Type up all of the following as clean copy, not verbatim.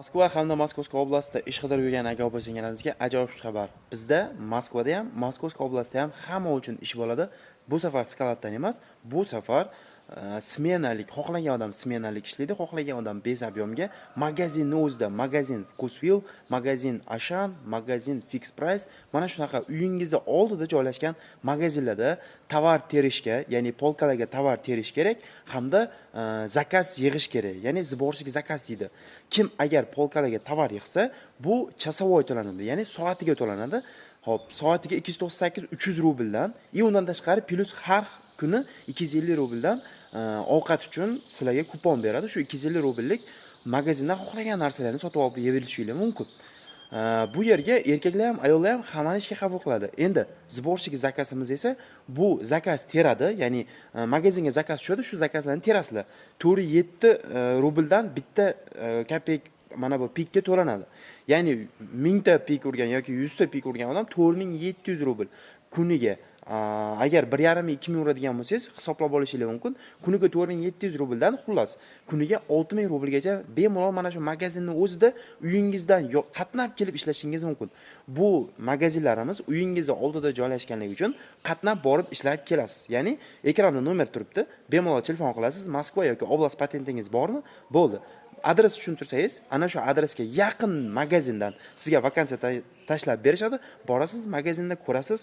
Moskva hamda Московский область da ish qidirib yurgan aka opa singillarimizga ajoyib xushxabar. Bizda Moskvada ham, Московский область da ham hamma uchun ish bo'ladi. Bu safar склад dan emas, bu safar smenalik, xohlagan odam smenalik ishlaydi, xohlagan odam без объем ga magazinni o'zida, magazin Вкусвилл, magazin Ашан, magazin Fix Price, mana shunaqa uyingizni oldida joylashgan magazinlarda tovar terishga, ya'ni полка larga tovar terish kerak hamda заказ yig'ish kerak, ya'ni сборщик заказ deydi. Kim agar полка larga tovar yig'sa, bu часовой to'lanadi, ya'ni soatiga to'lanadi. Xo'p, soatiga 298 300 rubldan и undan tashqari плюс har kuni 250 rubldan ovqat uchun sizlarga kupon beradi. Shu 250 rubllik magazindan xohlagan narsalarni sotib olib yevilishinglar mumkin. Bu yerga erkaklar ham, ayollar ham, hammani ishga qabul qiladi. Endi сборщик заказ imiz esa bu заказ teradi, ya'ni magazinga заказ tushadi, shu заказ larni terasizlar. 4,7 rubldan bitta копеек mana bu пик ka to'lanadi. Ya'ni 1000 ta пик urgan yoki 100 ta пик urgan odam 4700 rubl kuniga. Agar 1,5 ming, 2 ming uradigan bo'lsangiz, hisoblab olishinglar mumkin. Kuniga 4700 rubldan, xullas, kuniga 6000 rublgacha bemalol mana shu magazinni o'zida uyingizdan qatnab kelib ishlashingiz mumkin. Bu magazinlarimiz uyingizni oldida joylashganligi uchun qatnab borib ishlab kelasiz. Ya'ni ekranda nomer turibdi, bemalol telefon qilasiz. Moskva yoki oblast patentingiz bormi? Bo'ldi. Adres tushuntirsangiz, ana shu adresga yaqin magazindan sizga vakansiya tashlab berishadi. Borasiz, magazinda ko'rasiz,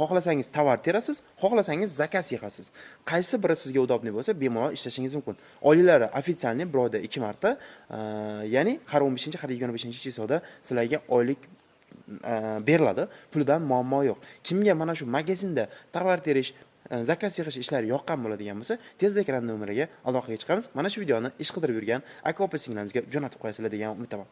xohlasangiz tovar terasiz, xohlasangiz заказ yig'asiz. Qaysi biri sizga удобный bo'lsa, bemalol ishlashingiz mumkin. Oyliklari официальный bir oyda 2 marta, ya'ni har 15, har 25 число da sizlarga oylik beriladi. Pulidan muammo yo'q. Kimga mana shu magazinda tovar terish, заказ yig'ish ishlari yoqqan bo'ladigan bo'lsa, tezda ekran nomeriga aloqaga chiqamiz. Mana shu videoni ish qidirib yurgan aka opa singillarimizga jo'natib qo'yasizlar degan umiddaman.